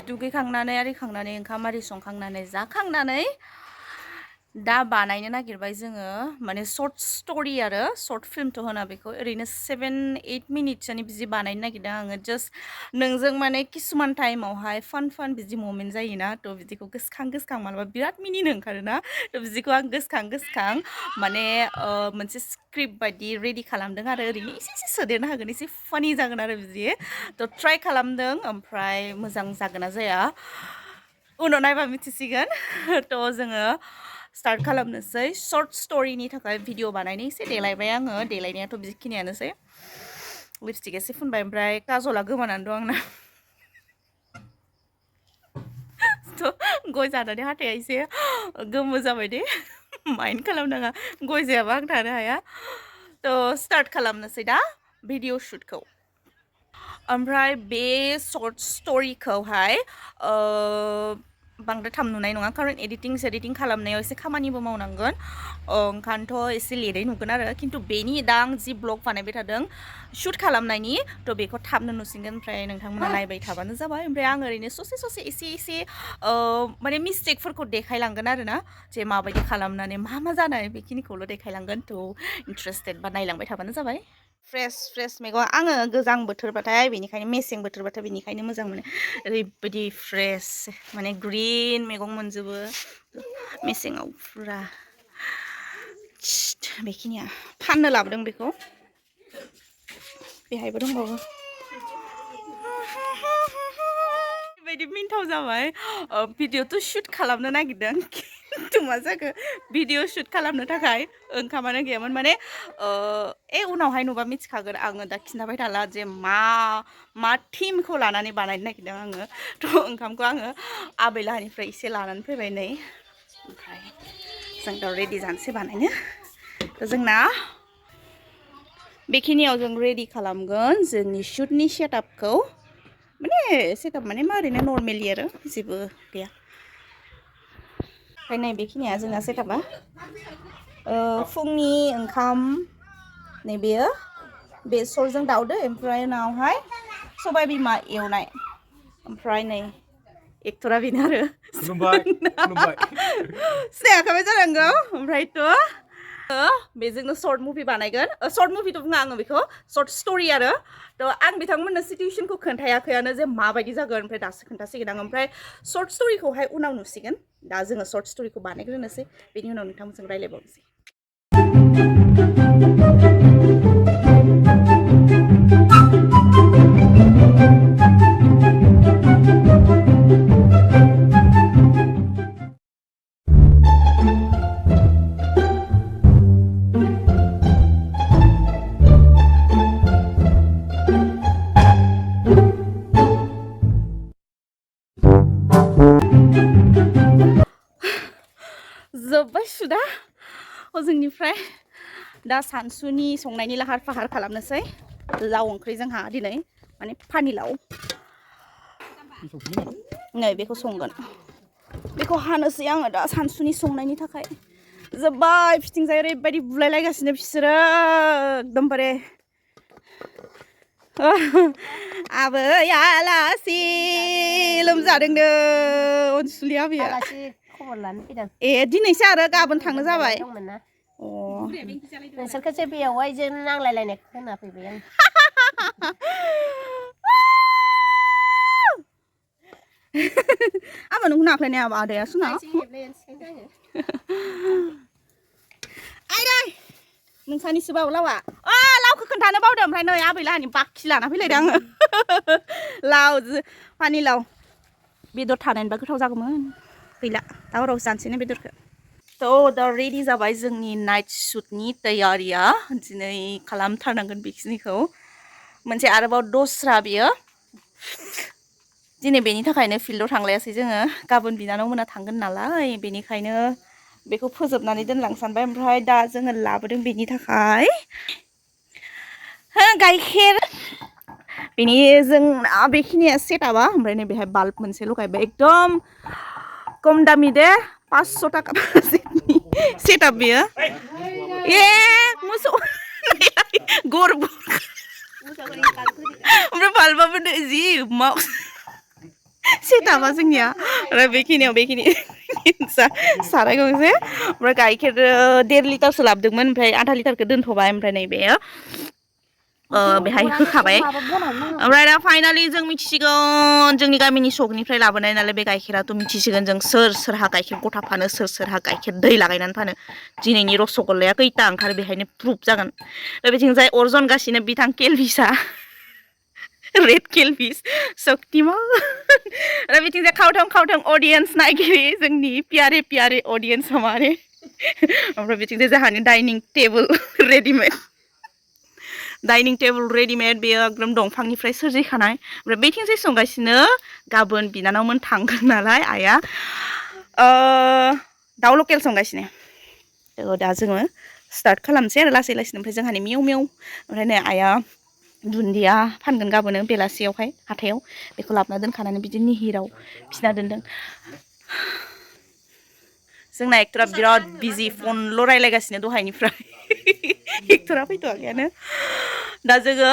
दुगैखांनानै आरिखांनानै ओंखाम आरि संखांनानै जाखांनानै दा बानायनो नागिरबाय जोङो माने शर्ट स्ट'रि आरो शर्ट फिल्मथ' होना बेखौ ओरैनो 7-8 मिनिटसोनि बिदि बानायनो नागिरदों आङो जास्ट नोंजों माने किसुमान टाइमावहाय फान बिदि ममेन्ट जायोना थ' बिदिखौ गोसोखां मालाबा बिराद मिनिनो ओंखारोना थ' बिदिखौ आं गोसोखां माने मोनसे स्क्रिप्ट बायदि रेडि खालामदों आरो ओरैनो एसे सोदेरनो हागोन एसे फानि जागोन आरो बिदि थ' ट्राइ खालामदों ओमफ्राय मोजां जागोन ना जाया उनाव नायबा मिथिसिगोन थ' जोङो स्टार्ट खालामनोसै शर्ट स्ट'रिनि थाखाय भिडिअ बानायनो एसे देलायबाय आङो देलायनायाथ' बेखिनियानोसै लिपस्टिक एसे फुनबाय ओमफ्राय काजला गोमानानै दं आंना थ' गय जानानै हाथाया एसे गोमो जाबाय दे माइन्ड खालामनाङा गय जायाबा आं थानो हाया थ' स्टार्ट खालामनोसै दा भिडिअ शुटखौ ओमफ्राय बे शर्ट स्ट'रिखौहाय बांद्राय थाम नुनाय नङा खारन एडिटिं खालामनायाव एसे खामानिबो मावनांगोन ओंखायनोथ' एसे लेटै नुगोन आरो खिन्थु बेनि दा आं जि ब्लग बानायबाय थादों शुट खालामनायनि थ' बेखौ थाबनो नुसिगोन ओमफ्राय नोंथांमोना नायबाय थाबानो जाबाय ओमफ्राय आं ओरैनो ससे एसे माने मिस्टेकफोरखौ देखायलांगोन आरो ना जे माबायदि खालामनानै मा जानाय बेखिनिखौल' देखायलांगोन थ' इन्टारेस्टेड बा नायलांबाय थाबानो जाबाय फ्रेस मैगं आङो गोजां बोथोरबाथाय बेनिखायनो मेसें बोथोरबाथाय बेनिखायनो मोजां मोनो ओरैबायदि फ्रेस माने ग्रिन मैगं मोनजोबो मेसेङाव फुरा बेखिनिया फाननो लाबोदों बेखौ बेहायबो दंबावो बेबायदि मिन्थाव जाबाय भिडिअ'थ' शुट खालामनो नागिरदों खिन्थु मा जाखो भिडिअ शुट खालामनो थाखाय ओंखामानो गैयामोन माने उनावहाय नुबा मिथिखागोन आङो दा खिन्थाबाय थाला जे मा थिमखौ लानानै बानायनो नागिरदों आङो थ' ओंखामखौ आङो आबैलाहानिफ्राय एसे लानानै फैबाय नै ओमफ्राय जों दा रेडि जानोसै बानायनो थ' जोंना बेखिनियाव जों रेडि खालामगोन जोंनि शुटनि सेटआपखौ माने सेटआप माने मा ओरैनो नर्मेलि आरो जेबो गैया ओमफ्राय नै बेखिनिया जोंना सेटआपा फुंनि ओंखाम नैबेयो बेसरजों दाउदो ओमफ्राय उनावहाय सबाय बिमा एवनाय ओमफ्राय नै एक्टरा बेनो आरो सिनायाखैबा जानांगौ ओमफ्रायथ' बेजोंनो शर्ट मुभि बानायगोन शर्ट मुभिथ' बुङा आङो बेखौ शर्ट स्ट'रि आरो थ' आं बिथांमोननो सिटुवेसनखौ खोन्थायाखैयानो जे माबायदि जागोन ओमफ्राय दासो खोन्थासिगोन आं ओमफ्राय शर्ट स्ट'रिखौहाय उनाव नुसिगोन दा जोङो शर्ट स्ट'रिखौ बानायग्रोनोसै बेनि उनाव नोंथांमोनजों रायज्लायबावनोसै जोब्बाय सुदा जोंनिफ्राय दा सानसुनि संनायनि लाहार फाहार खालामनोसै लाव ओंख्रि जोंहा दिनै माने पानिलाव नै बेखौ संगोन बेखौ हानोसै आङो दा सानसुनि संनायनि थाखाय जोब्बाय फिथिंजाय ओरैबायदि बुलायलायगासिनो बिसोरो एकदमबारे आबै आलासि लोमजादोंनो अनसुलि आबैया खबर लानो फैदों दिनैसो आरो गाबोन थांनो जाबाय नोंसोरखौसो बेयावहाय जों नांलायलायनाय खोना फैबाय आं आमा नोंखौ नाख्लायनाय आदाया सुना आइदै नोंसानिसो बाव लावा लावखौ खोन्थानो बावदों ओमफ्राय नै आबैलाहानि बाखि लाना फैलायदों आङो लाव पानिलाव बेदर थानायबा गोथाव जागौमोन गैला दा हराव जानोसैनो बेदरखौ थ' दा रेडि जाबाय जोंनि नाइट शुटनि तैयारिया दिनै खालामथारनांगोन बेखिनिखौ मोनसे आरोबाव दस्रा बियो दिनै बेनि थाखायनो फिल्डआव थांलायासै जोङो गाबोन बिनानाव मोना थांगोन नालाय बेनिखायनो बेखौ फोजोबनानै दोनलांनो सानबाय ओमफ्राय दा जोङो लाबोदों बेनि थाखाय गाइखेर बेनि जोंना बेखिनिया सेटआपा ओमफ्राय नै बेहाय बाल्ब मोनसे लगायबाय एकदम खम दामि दे 500 थाखा सेटआप बेयो मोसौ गरबो ओमफ्राय बाल्बाबो जि सेटआपा जोंनिया आरो बेखिनि साराय गंसे ओमफ्राय गाइखेर 1.5 लिटारसो लाबोदोंमोन ओमफ्राय आधा लिटारखौ दोनथ'बाय ओमफ्राय नैबे बेहाय होखाबाय ओमफ्राय दा फाइनालि जों मिथिसिगोन जोंनि गामिनि सकनिफ्राय लाबोनाय नालाय बे गाइखेराथ' मिथिसिगोन जों सोरहा गाइखेर गथा फानो सोरहा गाइखेर दै लागायनानै फानो दिनैनि रसगल्लाया खैथा ओंखारो बेहायनो प्रुफ जागोन बेथिंजाय अर जनगासिनो बिथां केलभिसआ रेड केलभिस सक्तिमान आरो बिथिंजाय खावथं अडियन्स नायगिरि जोंनि पियारे अडियन्स हमारे ओमफ्राय बिथिंजाय जोंहानि डाइनिं टेबोल रेडिमेड बेयो एकदम दंफांनिफ्राय सोरजिखानाय ओमफ्राय बेथिंजाय संगासिनो गाबोन बिनानावमोन थांगोन नालाय आइया दाउ लकेल संगासिनो दा जोङो स्टार्ट खालामसै आरो लासै ओमफ्राय जोंहानि मेव ओमफ्राय नै आइया दुन्दिया फानगोन गाबोनो बेलासियावहाय हाथायाव बेखौ लाबोना दोनखानानै बिदि निहिराव फिसिना दोनदों जोंना एक्टरा बिराद बिजि फनल' रायलायगासिनो दहायनिफ्राय एक्टरा फैथ'वाखैयानो दा जोङो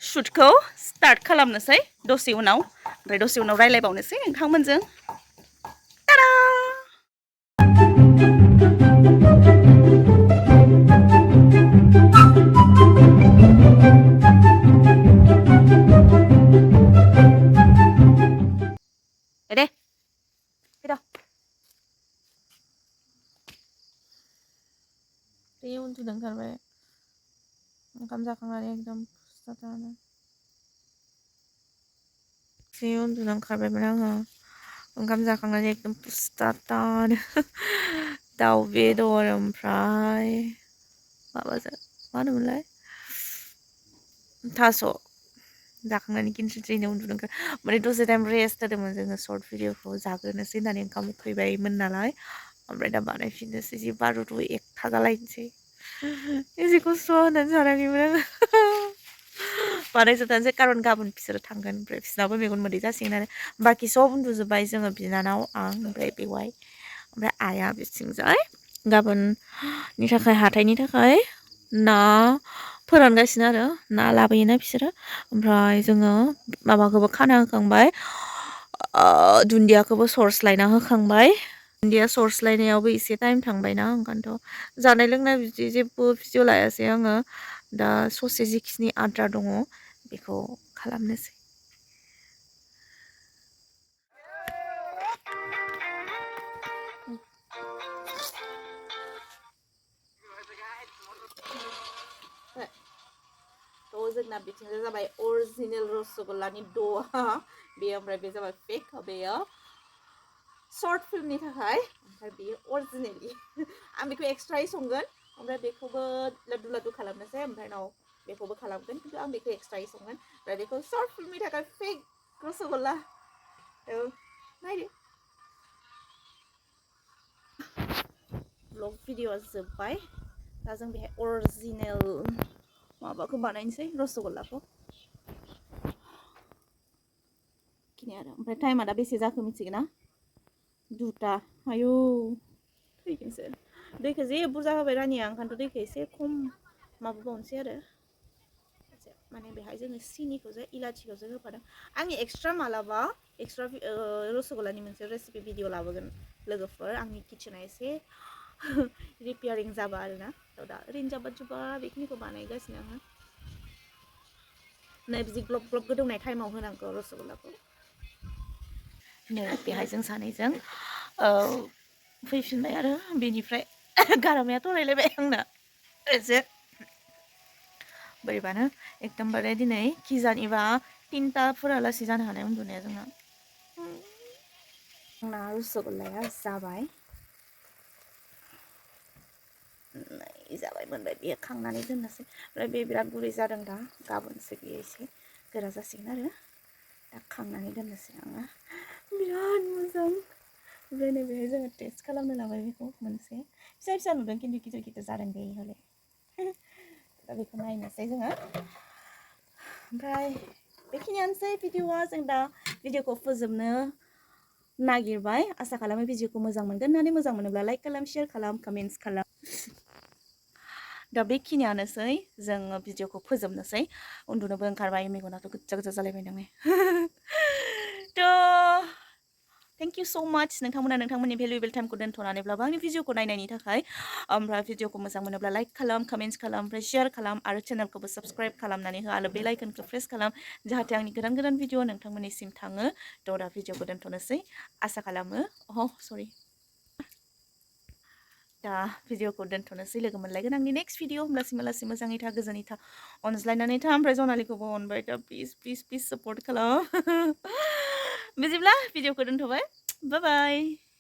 शुटखौ स्टार्ट खालामनोसै दसे उनाव ओमफ्राय दसे उनाव रायलायबावनोसै नोंथांमोनजों टाडा दे फैद' बे उन्दुनो ओंखारबाय ओंखाम जाखांनानै एकदम एसे उन्दुनो ओंखारबायमोन आङो ओंखाम जाखांनानै एकदम पुस्टाटानो दाउ बेदर ओमफ्राय माबाजों मा होनोमोनलाय थास' जाखांनानै खिन्थु उन्दुनो ओंखार माने दसे टाइम रेस्ट होदोंमोन जोङो सर्ट भिडिअखौ जाग्रोनोसै होननानै ओंखाम उखैबायमोन नालाय ओमफ्राय दा बानायफिननोसै जि 12:01 जालायनोसै एसे खस्थ' होननानै सानाखैमोन आङो बानायजोबनोसै कारन गाबोन बिसोरो थांगोन ओमफ्राय बिसोरनाबो मेगन मोदै जासिगोन आरो बाखि सब उन्दुजोब्बाय जोङो बिनानाव आं ओमफ्राय बेवाइ ओमफ्राय आइया बिथिंजाय गाबोननि थाखाय हाथाइनि थाखाय ना फोरानगासिनो आरो ना लाबोयोना बिसोरो ओमफ्राय जोङो माबाखौबो खाना होखांबाय दुन्दियाखौबो सर्स लायना होखांबाय दुन्दिया सर्स लायनायावबो एसे टाइम थांबायना ओंखायनोथ' जानाय लोंनाय बिदि जेबो भिडिअ लायासै आङो दा ससे जिखिनि आद्रा दङ बेखौ खालामनोसै जोंना बिथिंजाय जाबाय अरिजिनेल रसगल्लानि द'आ बेयो ओमफ्राय बे जाबाय फेक बेयो सर्ट फिल्मनि थाखाय ओमफ्राय बेयो अरिजिनेलि आं बेखौ एक्सट्रायै संगोन ओमफ्राय बेखौबो लादु खालामनोसै ओमफ्राय उनाव बेखौबो खालामगोन खिन्थु आं बेखौ एक्सट्रायै संगोन ओमफ्राय बेखौ सर्ट फिल्मनि थाखाय फेक रसगल्ला नायदो ब्लग भिडिअआ जोब्बाय दा जों बेहाय अरिजिनेल माबाखौ बानायनोसै रसगल्लाखौ खिनि आरो ओमफ्राय टाइमा दा बेसे जाखो मिथिगोन ना 2टा आयौ थैगोनसो दैखौ जे बुरजा होबाय रानिया ओंखायनोथ' दैखौ एसे खम माबाबावनोसै आरो माने बेहाय जोङो सिनिखौसो इलाचिखौसो होफादों आंनि एक्सट्रा मालाबा एक्सट्रा रसगल्लानि मोनसे रेसिपि भिडिअ लाबोगोन लोगोफोर आंनि किचेना एसे रिपेयारिं जाबा आरोना दा ओरैनो जाबा बेखिनिखौ बानायगासिनो आङो नै बिदि ग्लब ग्लब गोदौनाय टाइमाव होनांगौ रसगल्लाखौ नै बेहाय जों सानैजों फैफिनबाय आरो बेनिफ्राय गारामाया थरायलायबाय आंना एसे बोरैबानो एकदमबारे दिनै खिजानिबा 3टाफोरालासि जानो हानाय उन्दुनाया जोंना रसगल्लाया जाबाय जाबाय मोनबाय बेयो खांनानै दोननोसै ओमफ्राय बे बिराद गुरै जादों दा गाबोनसो बेयो एसे गोरा जासिगोन आरो दा खांनानै दोननोसै आङो बिराद मोजां ओमफ्राय नै बेहाय जोङो टेस्ट खालामनो लाबाय बेखौ मोनसे फिसा नुदों खिन्थु गिदिर जादों बे हले दा बेखौ नायनोसै जोङो ओमफ्राय बेखिनियानोसै भिडिअआ जों दा भिडिअखौ फोजोबनो नागिरबाय आसा खालामो भिडिअखौ मोजां मोनगोन होननानै मोजां मोनोब्ला लाइक खालाम शेयार खालाम कमेन्ट्स खालाम दा बेखिनियानोसै जोङो भिडिअखौ फोजोबनोसै उन्दुनोबो ओंखारबाय मेगनाथ' गोजा जालायबाय नोङो थ' थेंक इउ स' माच नोंथांमोना नोंथांमोननि भेलुएबल टाइमखौ दोनथ'नानैब्लाबो आंनि भिडिअखौ नायनायनि थाखाय ओमफ्राय भिडिअखौ मोजां मोनोब्ला लाइक खालाम कमेन्ट्स खालाम ओमफ्राय शेयार खालाम आरो चेनेलखौबो साबस्क्राइब खालामनानै हो आरो बेल आइकनखौ प्रेस खालाम जाहाथे आंनि गोदान गोदान भिडिअ नोंथांमोननिसिम थाङो थ' दा भिडिअखौ दोनथ'नोसै आसा खालामो सरि दा भिडिअखौ दोनथ'नोसै लोगो मोनलायगोन आंनि नेक्स्ट भिडिअ होमब्लासिम मोजाङै था गोजोनै था अनज्लायनानै था ओमफ्राय जनालिखौबो अनबाय दा प्लिज प्लिज प्लिज सापर्ट खालाम बिदिब्ला भिडिअखौ दोनथ'बाय बाय बाय